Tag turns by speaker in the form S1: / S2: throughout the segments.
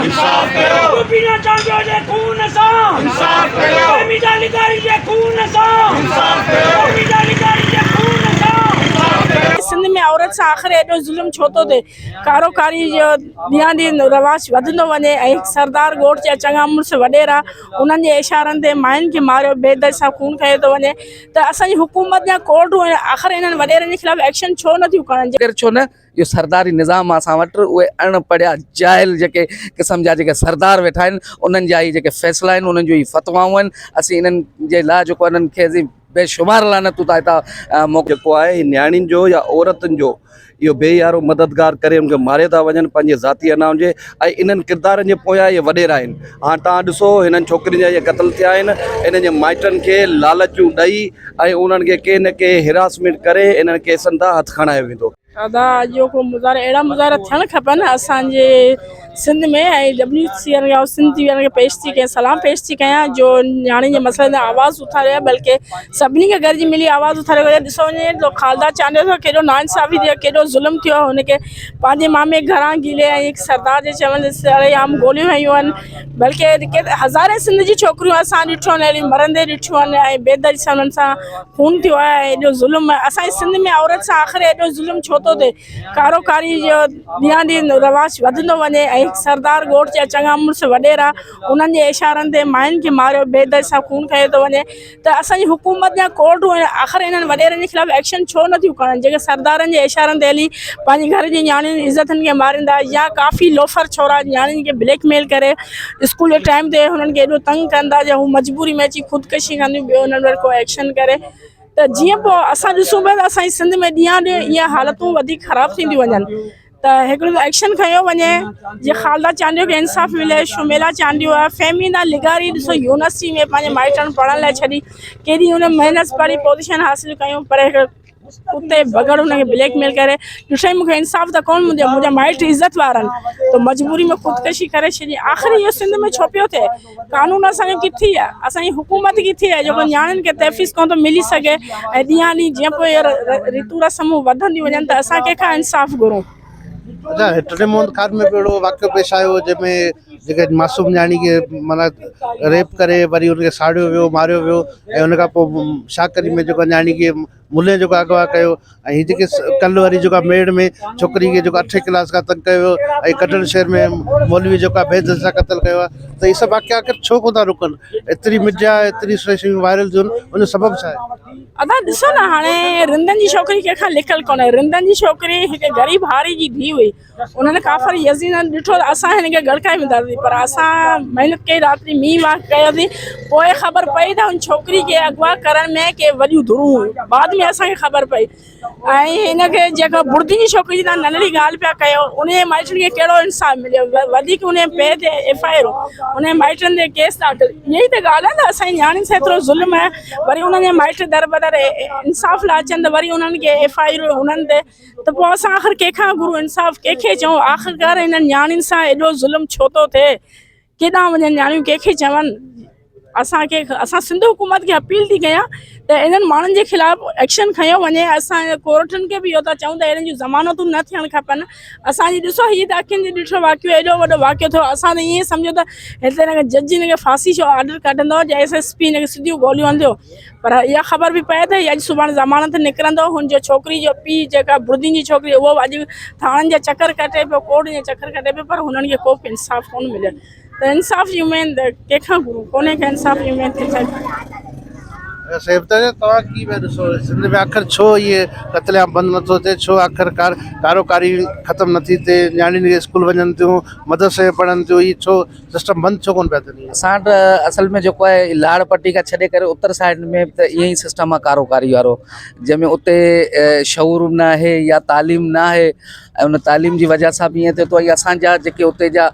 S1: انصاف ڪيو روبينا چانڊيو جي خون سان انصاف ڪيو فهميده لغاري جي خون سان انصاف ڪيو فهميده لغاري جي خون سان انصاف ڪيو.
S2: سنڌ ۾ عورت سان آخر ايڏو ظلم ڇو ٿو ٿئي؟ ڪارو ڪاري جو ڏينهان ڏينهن رواج وڌندو وڃي ۽ سردار ڳوٺ جا چڱا مڙس وڏيرا انهن جي اشارن تي ماين کي ماريو بيدردي سان خون ڪيو ٿو وڃي ته اسان جي حڪومت يا ڪورٽون آخر انهن وڏيرن جي خلاف ايڪشن ڇو نٿيون کڻن؟
S3: آخر ڇو نه اهو سرداري نظام آ اسان وٽ اهي اڻ پڙهيا جاهل جيڪي قسم جا جيڪي سردار ويٺا آهن انهن جا هي جيڪي فيصلا آهن انهن جون هي فتوائون آهن اسين انهن جي لاء جيڪو انهن کي اسين بيشمار لعنتون ٿا هتان موڪليون.
S4: جيڪو آهي نياڻين جو يا عورتن جو اهو بي يارو مددگار ڪري ان کي ماري ٿا وڃن پنهنجي ذاتي انائن جي ۽ انهن ڪردارن جي پويان اهي وڏيرا آهن هاڻ توهان ڏسو هنن ڇوڪرين جا اهي قتل ٿيا آهن انهن جي مائٽن کي لالچون ڏئي ۽ انهن کي ڪنهن نه ڪنهن هراسمينٽ ڪري انهن ڪيسن تان هٿ کڻايو ويندو.
S2: ادا اڄوڪو مظاهرو اهڙا مظاهرا ٿيڻ کپن اسان جي سنڌ ۾ ۽ ڊبليو سي اين يا سنڌ ٽي وي وارن کي پيش ٿي ڪيان سلام پيش ٿي ڪيان جو نياڻين جي مسئلن تي آواز اٿاريو آهي بلڪه سڀني کي گڏجي ملي آواز اٿاريو ويو ڏسو وڃي ته خالده چانڊيو سان ڪيڏو ناانصافي ٿي آهي ڪيڏو ظلم ٿيو آهي هن کي پنهنجي مامي گهران گهلي ۽ هڪ سردار جي چوڻ تي سري عام گوليون هنيون آهن بلڪه هزارين سنڌ جي ڇوڪريون اسان ڏٺيون آهن اهڙيون مرندي ڏٺيون آهن ۽ بيدردي سان انهن سان خون ٿيو آهي ۽ ايڏو ظلم اسان جي سنڌ ۾ عورت سان آخر ايڏو ظلم ڇو ٿو ٿئي ڪارو ڪاري جو ڏينهان ڏينهن رواج وڌندو وڃي ۽ سردار ڳوٺ جا چڱا مڙس وڏيرا انهن جي اشارن تي ماين کي ماريو بيدردي سان خون ڪيو ٿو وڃي ته اسان جي حڪومت يا ڪورٽون آخر انهن وڏيرن جي خلاف ايڪشن ڇو نٿيون کڻن جيڪي سردارن جي اشارن تي هلي پنهنجي گهر جي نياڻين عزتن کي ماريندا يا ڪافي لوفر ڇورا نياڻين کي بليڪ ميل ڪري اسڪول جي ٽائيم تي هنن کي ايڏو تنگ ڪندا جو هو مجبوري ۾ اچي خودڪشي ڪنديون ٻيو هنن وٽ ڪو ايڪشن ڪري ته جيئن پوء اسان ڏسون پيا ته اسان جي سنڌ ۾ ڏينهان ڏينهن اها حالتون وڌيڪ خراب ٿينديون وڃن ته هڪڙو ته ايڪشن کنيو وڃي جيئن خالده چانڊيو کي انصاف ملي شميلا چانڊيو آهي فهميده لغاري ڏسو يونيورسٽي ۾ پنهنجي مائٽن پڙهڻ لاء ڇڏي ڪيڏي هن محنت پڙهي پوزيشن حاصل ڪيون پر هڪ اتي بگهڙ هن کي بليڪ ميل ڪري ڏٺائين مون کي انصاف ته ڪونه مليو منهنجا مائٽ عزت وارا آهن ته مجبوري ۾ خودڪشي ڪري ڇڏي آخر اهو سنڌ ۾ ڇو پيو ٿئي قانون اسان جو ڪٿي آهي اسان جي حڪومت ڪٿي آهي جيڪو نياڻين کي تحفظ ڪونه ٿو ملي سگهي ۽ ڏينهان ڏينهن جيئن پوء ريتون رسمون وڌنديون وڃن ته اسان ڪنهن کان انصاف گهرون.
S5: اچا ٽنڊي محمد خان ۾ به اهڙو واقعو پيش آيو جنهن ۾ جيڪا معصوم نياڻي کي معنيٰ ريپ ڪري وري ان کي ساڙيو ويو ماريو ويو ۽ ان کان پوء شاهه ڪريم ۾ جيڪو نياڻي کي ملهي جيڪو اغوا ڪيو ۽ هي جيڪي ڪلهه وري جيڪو ميڙ ۾ ڇوڪري کي جيڪو اٺين ڪلاس کان تنگ ڪيو ويو ۽ ڪڍڻ شهر ۾ مولوي جيڪو آهي بيدل سان قتل ڪيو آهي ته هي سڀ واقعا آخر ڇو ڪونه ٿا رڪن ايتري ميڊيا ايتري شيون وائرل ٿيون ان جو سبب ڇا آهي؟
S2: ادا ڏسو نه هاڻي رندن جي ڇوڪري ڪنهن کان لڪل ڪونهي رندن جي ڇوڪري هڪ غريب هاري جي ڌيء هئي انهن ڪافر يزيدن ڏٺو ته اسان هن کي ڳڙڪائي وينداسين پر اسان محنت ڪئي رات ڏينهن مينهن واهه ڪيوسين پوء خبر پئي ته هن ڇوڪري کي اغوا ڪرڻ ۾ ڪي وڏيون ڌرون هيون بعد ۾ اسان کي خبر پئي ۽ هن کي جيڪا بڙدي جي ڇوڪري جي تان ننڍڙي ڳالهه پيا ڪيو ان جي مائٽن کي ڪهڙو انصاف مليو وڌيڪ ان جي پيء تي ايف I R ان جي مائٽن تي ڪيس داخل اها ئي ته ڳالهه آهي نه اسان جي نياڻين سان ايترو ظلم آهي وري انهن جا مائٽ در بدر انصاف لاء اچن ته وري انهن کي ايف I R انهن تي ته پوء اسان آخر ڪنهن کان گهرون انصاف ڪنهن کي چئون آخرڪار هنن نياڻين سان ايڏو ظلم ڇو ٿو ٿئي ڪيڏانهن وڃن نياڻيون ڪنهن کي چون اسان کي اسان سنڌ حڪومت کي اپيل ٿي ڪيان ته انهن ماڻهن جي خلاف ايڪشن کنيو وڃي اسان ڪورٽن کي به اهو ٿا چئون ته اهڙن جون ضمانتون نه ٿيڻ کپن اسان جي ڏسو هي ته اکين جي ڏٺو واقعو ايڏو وڏو واقعو ٿيو اسان ته ائين سمجهو ته هتي هن کي جج هن کي ڦاسي جو آرڊر ڪڍندو يا ايس ايس پي هن کي سڌيون گوليون هڻندو پر اها خبر به پئي ته هي اڄ سڀاڻي ضمانت تي نڪرندو هن جو ڇوڪري جو پيء جيڪا بردين جي ڇوڪري اهو به اڄ ٿاڻن جا چڪر ڪٽي پيو ڪورٽ جا چڪر ڪٽي پيو پر هنن کي ڪو به انصاف ڪونه مليو ته انصاف جي اميد ڪنهن کان گهرون ڪونهي ڪنهن انصاف جي اميد ٿي سگهي.
S5: صاحب ته توهان ڪي پيا ڏسو سنڌ ۾ آخر ڇو اهي قتل عام بند نٿو ٿئي ڇو آخر ڪار ڪارو ڪاري ختم نٿي ٿئي نياڻين کي اسڪول وڃن ٿيون مدرسي ۾ پڙهن ٿيون هي ڇو سسٽم بند ڇو ڪونه پيا ٿين.
S3: اسان وٽ اصل ۾ جيڪو آهي لاڙ پٽي کان ڇڏي ڪري اتر سائيڊ ۾ به ته ائين ئي سسٽم آهي ڪارو ڪاري وارو جنهن ۾ اتي شعور به نه آهي يا تعليم نه آهي ۽ ان تعليم جي وجه سان به ائين ٿئي ٿو ۽ اسان جا جيڪي اتي جا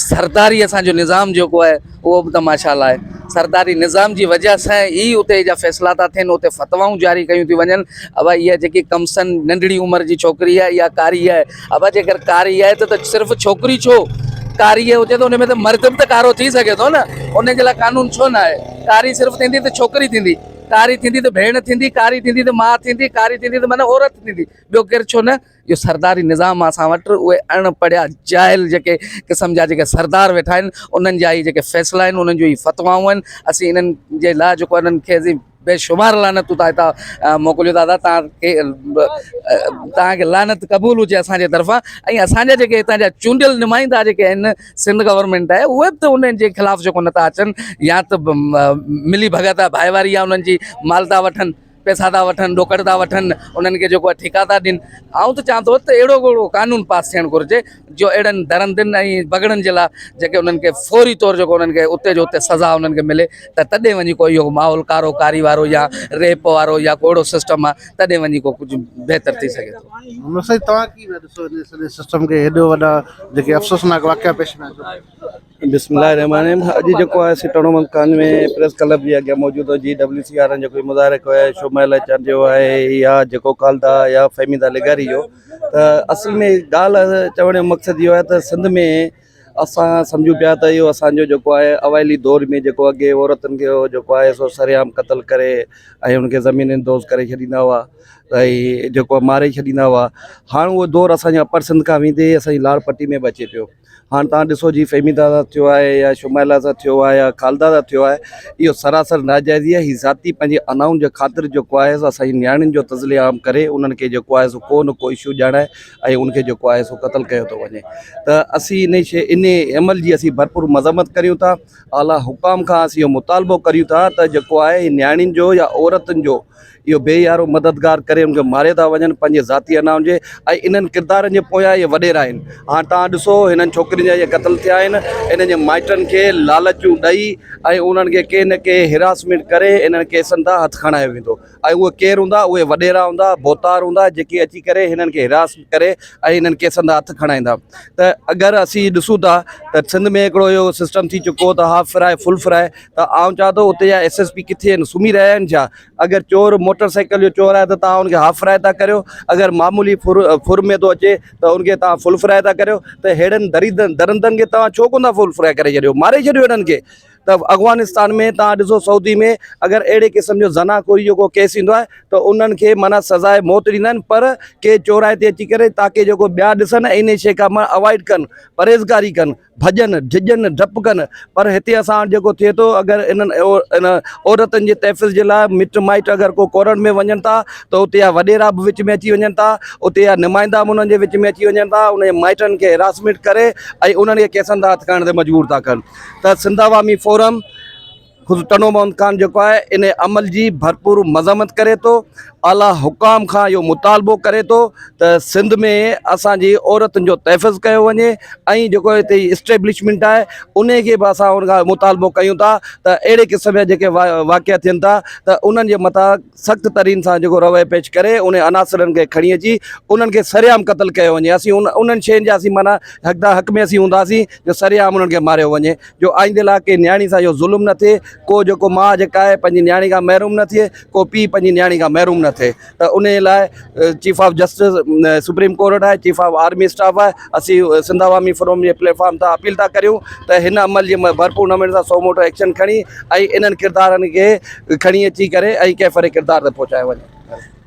S3: سرداري اسان جو نظام جيڪو آهي اهو به ته ماشاء الله آهي سرداري نظام جي وجه سان ئي اتي جا فيصلا ٿا ٿين اتي فتوائون جاري ڪيون ٿيون وڃن ابا اها جيڪي ڪمسن ننڍڙي عمر جي ڇوڪري آهي اها ڪاري آهي ابا جيڪر ڪاري آهي ته صرف ڇوڪري ڇو ڪاري هجي ته ان ۾ ته مرد به ته ڪارو ٿي سگهي ٿو نه ان جي لاء قانون ڇو نه آهي ڪاري صرف ٿيندي ته ڇوڪري ٿيندي ڪاري ٿيندي ته ڀيڻ ٿيندي، ڪاري ٿيندي ته ماء ٿيندي، ڪاري ٿيندي ته معنيٰ عورت ٿيندي، ٻيو ڪير ڇو نه؟ اهو سرداري نظام آهي اسان وٽ، اهي اڻ پڙهيا جاهل جيڪي قسم جا جيڪي سردار ويٺا آهن، انهن جا ئي جيڪي فيصلا آهن، انهن جون ئي فتوائون آهن، اسين انهن جي لاء جيڪو انهن کي اسين بيشمار لعنتون ٿا هتان موڪليون دادا توهان کي توهان کي لعنت قبول هجي اسان جي طرفان ۽ اسان جا جيڪي هتان جا چونڊيل نمائندا جيڪي آهن سنڌ گورنمينٽ آهي اهي به ته انهن جي خلاف جيڪو نٿا اچن يا ته ملي ڀڳت آهي ڀائيواري آهي انهن جي مال ٿا وٺن پئسا ٿا وٺن ڏوڪڙ ٿا وٺن انهن کي جيڪو آهي ٺيڪا ٿا ڏين آئون ته چوان ٿو ته اهڙو ڪهڙو قانون پاس ٿيڻ گهرجي جو اهڙن درندن ۽ بگهڙن جي لاء جيڪي انهن کي فوري طور جيڪو انهن کي اتي جو اتي سزا انهن کي ملي ته تڏهن وڃي ڪو اهو ماحول ڪارو ڪاري وارو يا ريپ وارو يا ڪو اهڙو سسٽم آهي تڏهن وڃي ڪو ڪجهه بهتر ٿي سگهي ٿو.
S5: محمد سائين توهان ڪيئن پيا ڏسو ان سڄي سسٽم کي هيڏو وڏا جيڪي افسوسناڪ واقعا پيش پيا اچن.
S4: بسم الله الرحمٰن الرحيم اڄ جيڪو آهي سي ٽنڊو محمد خان ۾ پريس ڪلب جي اڳيان موجود جي ڊبليو سي وارن جيڪو مظاهرو ڪيو آهي شمائله چانڊيو آهي يا جيڪو خالده يا فهميده لغاري جو ته اصل ۾ ڳالهه چوڻ جو مقصد اهو آهي ته سنڌ ۾ اسان سمجهون پيا ته اهو اسانجو جيڪو آهي اوائلي دور ۾ جيڪو اڳي عورتن کي جيڪو آهي سو سرعام قتل ڪري ۽ ان کي زمين اندوز ڪري ڇڏيندا هئا ۽ جيڪو ماري ڇڏيندا هئا هاڻ اهو دور اسانجي اپر سنڌ کان ويندي اسانجي لاڙ پٽي ۾ به اچي پيو هاڻ تان ڏسو جي فهميده سان ٿيو آهي يا شمائله سان ٿيو آهي يا خالده سان ٿيو آهي اهو سراسر ناجائزي آهي هي ذاتي پنهنجي انائن جي خاطر جيڪو آهي سو اسان جي نياڻين جو تزل عام ڪري انهن کي جيڪو آهي سو ڪو نه ڪو اشو ڄاڻائي ۽ ان کي جيڪو آهي سو قتل ڪيو ٿو وڃي ته اسين انهي شي انهي عمل جي اسين ڀرپور مذمت ڪريون ٿا اعليٰ حڪام کان اسين اهو مطالبو ڪريون ٿا ته جيڪو آهي نياڻين جو يا عورتن جو اهو بي يارو مددگار ڪري ان کي ماري ٿا وڃن پنهنجي ذاتي انائن جي ۽ انهن ڪردارن جي پويان اهي وڏيرا آهن هاڻ توهان ڏسو هنن ڇوڪرين جا اهي قتل ٿيا آهن انهن جي مائٽن کي لالچون ڏئي ۽ انهن کي ڪنهن نه ڪنهن هراسمينٽ ڪري انهن ڪيسن تان هٿ کڻايو ويندو ۽ اهي ڪير هوندا اهي وڏيرا هوندا ڀوتار هوندا جيڪي اچي ڪري هنن کي هراس ڪري ۽ انهن ڪيسن تان هٿ کڻائيندا ته اگر اسين ڏسون ٿا ته سنڌ ۾ هڪڙو اهو سسٽم ٿي چڪو ته هاف فرائي فل فرائي ته آئون چوان ٿو اتي جا ايس ايس پي ڪٿي آهن سمهي رهيا آهن ڇا اگر چور موٽر سائيڪل جو چور آهي ته توهان ان کي هاف فرائي ٿا ڪريو اگر معمولي ڦر ڦر ۾ ٿو اچي ته ان کي توهان فل فرائي ٿا ڪريو ته ههڙن دريدن درندن کي توهان ڇو ڪونه ٿا فل فرائي ڪري ڇڏيو ماري ڇڏيو هنن کي ته افغانستان ۾ توهان ڏسو سعودي ۾ اگر اهڙي قسم جو زنا خوري جو ڪو ڪيس ايندو آهي ته انهن کي معنيٰ سزاء موت ڏيندا آهن پر ڪي چوراهي تي اچي ڪري تاڪي جيڪو ٻيا ڏسن ۽ انهي شيء کان اوائڊ ڪن پرهيزگاري ڪن ڀڄن، ڊڄن، ڊپ ڪن، پر هتي اسان وٽ جيڪو ٿئي ٿو اگر انهن ان عورتن جي تحفظ جي لاء مٽ مائٽ اگر ڪو ڪورٽ ۾ وڃن ٿا ته اتي جا وڏيرا به وچ ۾ اچي وڃن ٿا اتي جا نمائندا به انهن جي وچ ۾ اچي وڃن ٿا انهن جي مائٽن کي هراسمينٽ ڪري ۽ انهن کي ڪيسن تان هٿ کڻڻ تي مجبور ٿا ڪن ته سنڌ عوامي فورم خود ٽنڊو محمد خان جيڪو آهي ان عمل جي ڀرپور مذمت ڪري ٿو اعليٰ حڪام کان اهو مطالبو ڪري ٿو ته سنڌ ۾ اسان جي عورتن جو تحفظ ڪيو وڃي ۽ جيڪو هتي اسٽيبلشمينٽ آهي ان کي به اسان ان کان مطالبو ڪيون ٿا ته اهڙي قسم جا جيڪي واقعا ٿين ٿا ته انهن جي مٿان سخت ترين سان جيڪو رويو پيش ڪري ان عناصرن کي کڻي اچي انهن کي سرعام قتل ڪيو وڃي اسين انهن شين جا اسين معنيٰ حقدار حق ۾ اسين هونداسين جو سرعام انهن کي ماريو وڃي جو آئيندي لاء ڪنهن نياڻي سان اهو ظلم نه ٿئي، ڪو جيڪو ماء جيڪا آهي پنهنجي نياڻي کان محروم نه ٿئي، ڪو پيء پنهنجي نياڻي کان محروم نه ٿئي ته انهي لاء chief of justice supreme court آهي، چيف آف آرمي اسٽاف آهي، اسين سنڌ عوامي فورم جي پليٽ فارم تان اپيل ٿا ڪريون ته هن عمل جي ڀرپور نموني سان سو موٽو ايڪشن کڻي ۽ انهن ڪردارن کي کڻي اچي ڪري ۽ ڪيفر ڪردار تي پهچايو وڃي.